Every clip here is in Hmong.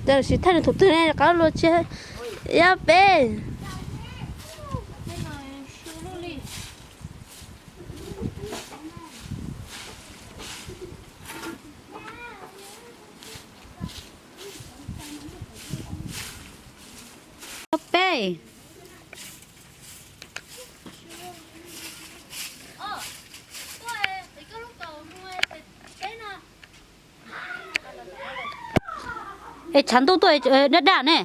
Tam sim thaij nws thaum twg ne, qab luag tsis yog peb. Peb. Es tshav ntuj tuaj daj daj ne.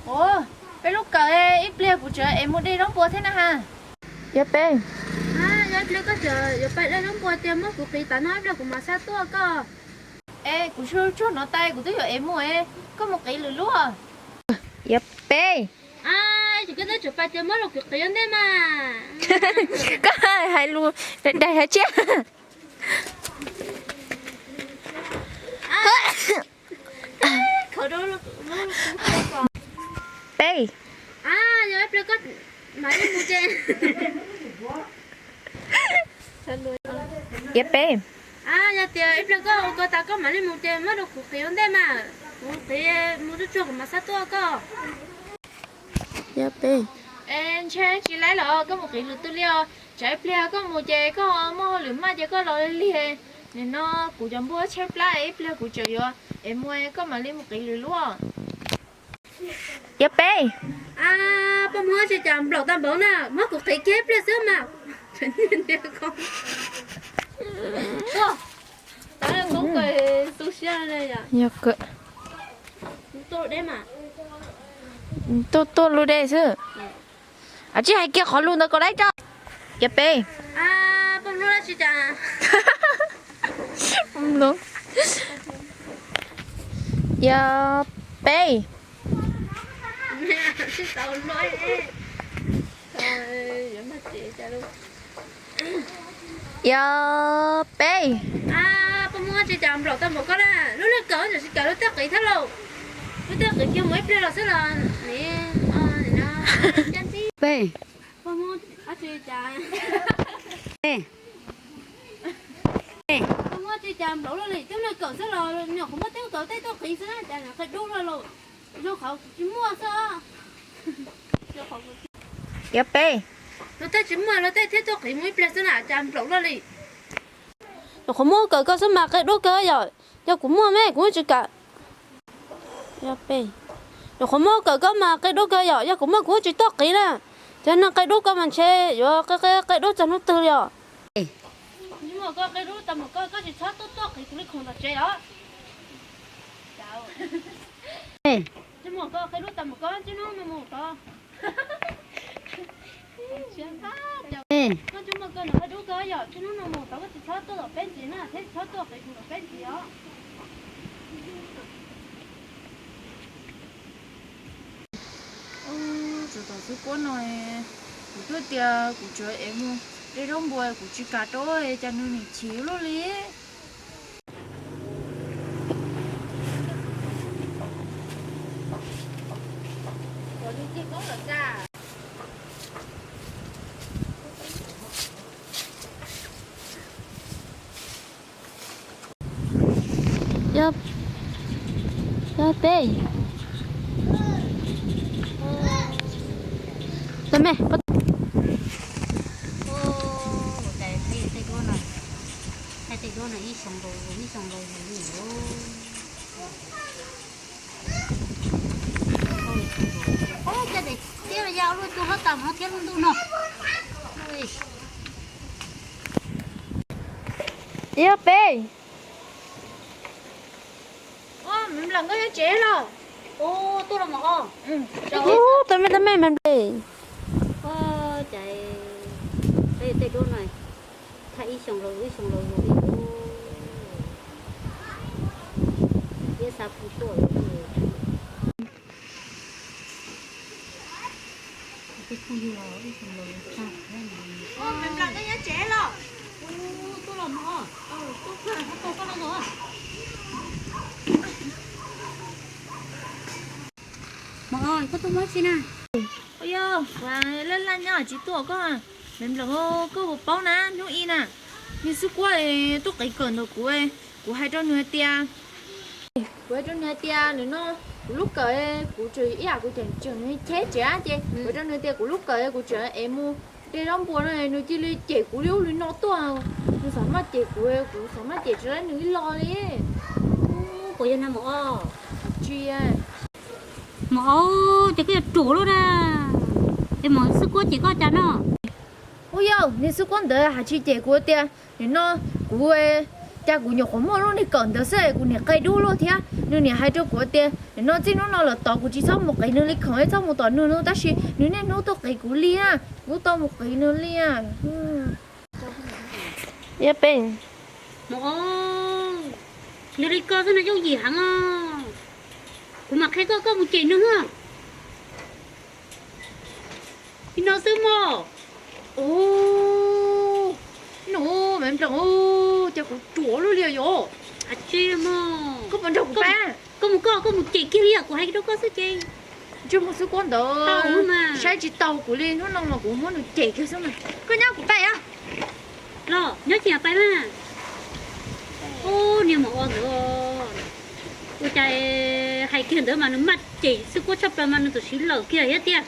Ua, peb lub kawm ib pliag kuv tseem ev mus de zaub npua thiab na ha. Yog peb. Yog ib pliag koj tseem yuav pais de zaub npua tiag muab kuv qiv tas no ib pliag kuv mam xa tuaj koj. Es kuv tsuag tsuag hnov tas kuv twb yuav ev mus, koj mus qiv lwm lub. Yog peb. Tsis koj twb tseem pais tiag muab rau kuv qiv ua ntej mas. Koj hais lus daig hais tshiab. Peb. Yog ib pliag koj mam li mus ces. Yog peb. Yog tias ib pliag koj ua ko tas koj mam li mus ces muab rau kuv qiv ua ntej mas, kuv qiv mus tsuag tsuag kuv mam xa tuaj koj. Yog peb. Ntshe tsis laib los koj mus qiv lwm tus li os, tsam ib pliag koj mus ces koj muaj hauj lwm maj ces koj los lig lig. Nim no kuv cov npua tshaib plab ib pliag kuv tseem yuav ev mus, koj mam li mus qiv lwm lub. Yog peb. Poj Hmoob tsis cas nplaum tau npaum na, muab kuv qiv kiag ib pliag xwb mas. Yog kawg. Tuaj tuaj lub dej xwb. Tsis hais kiag qhov lus ntawd kom laib tso. Yog peb. Yog peb. Yog peb. Poj Hmoob tsis cas nplaum tau npaum koj na, lub neej kawm tsis kawm lub tej qiv thiab lauj. Lub tej qiv kiag mus ib pliag los xwb los. Peb. Peb. Poj Hmoob tsis cas nplaum luaj li, lub neej kawm xwb los nyuam qhuav muaj tej kawm tej tuaj qiv xwb na, cas qe dub luaj lauj. Zoo qhov tsis muaj xwb. Yog peb. Lub tej tsis muaj lub tej thiab tuaj qiv mus ib pliag xwb na, cas nplaum luaj li. Nyuam qhuav muaj kawm koj xwb mas qe dub kawg yom, yog kuv muaj me kuv tsis kam. Yog peb. Nyuam qhuav muaj kawm koj mas qe dub kawg yom, yog kuv muaj kuv tsis tuaj qiv na. Cov neeg qe dub koj mas ntshe yuav qe qe qe dub txog hnub twg li os. Koj qe dub tau mas koj, koj tsis txhob tuaj tuaj qiv kuv li khoom tom tsev os. Koj qe dub tau mas koj, tsis hnub no mus tod. Koj tsis muaj koj no qe dub kawg yom, tsis hnub no mus tod koj tsis txhob tuaj tom peb ntxiv na, thiab tsis txhob tuaj qiv kuv tom peb ntxiv os. Tsov tom xwb kuab no, kuv twb tias kuv tseem ev mus de zaub npua kuv tsis kam rau, cas nws nim chim luaj li. Yog peb. Tau me. Tej duab no ib xyoo nkaus ib xyoo nkaus li os. Cov tias tiab ya luaj cuag hab tas hov thiab lub ntuj no. Yog peb. Me nplawm, koj nyob tsev los? Tuaj los mas. Tau me, tau me, me nplawm. Cas tej duab no thaij ib xyoo los ib xyoo los ib. Tiab xa phu tuaj. Me nplawm, koj nyob tsev los? Tuaj los mas. Mas koj tuaj muab tsi na? Yog, laj laj nyob tsis tuaj koj. Me nplawm, koj puas paub na, hnub ib na, niag xwb kuab tuaj qiv kawm ntawm kuv, Kuv hais rau nws hais tias, kuv hais rau nws hais tias nim no kuv lub kawm, kuv tseem ib yam kuv tseem tseem cheb tsev ces kuv hais rau nws tias kuv lub kawm kuv tseem ev mus de zaub npua no, nws cia li cem kuv li ub li no tuaj. Nws xav maj cem kuv, kuv xav maj cem tsis tau nws ib lo li. Puas yog no Maum Ob? Tsis. Maum Ob, ces koj yuav ruam lawm na. Es Maum Xwb Kuab cem koj cas no? Ua yog niag Xwb Kuab ntawd hais tsis cem kuv tias nim no kuv, cas kuv nyuam qhuav muaj lub niag kawm ntawd xwb kuv niam qia dub luaj thiab. Nws niam hais rau kuv tias nim no txij hnub no los tod kuv tsis txhob mus qiv nws li khoom, txhob mus tom nws no, tab sis nws niaj hnub tuaj qiv kuv li na, kuv tau mus qiv nws li. Yog li koj xwb no yooj yim heev os. Kuv mam qhia koj, koj mus cem nws os. Li no xwb mog. Ub, nus me nplees, cas kuv ruam luaj li yom. Koj puas nrog kuv pab? Koj mus, koj, koj mus cem kiag li yam kuv hais rau koj xwb ces. Ntsej muag Xwb Kuab ntawd saib tsis taus kuv li, hnub no mas kuv muab nws cem kiag xwb mas. Koj nyob kuv pais os. Los nyob tsis yam pais mas. Ub, niag Maum Ob ntawd, ua cas hais kiag ntawd mas nws maj cem Xwb Kuab tshaj plaws mas nws tam sim lawm kiag thiab tiag.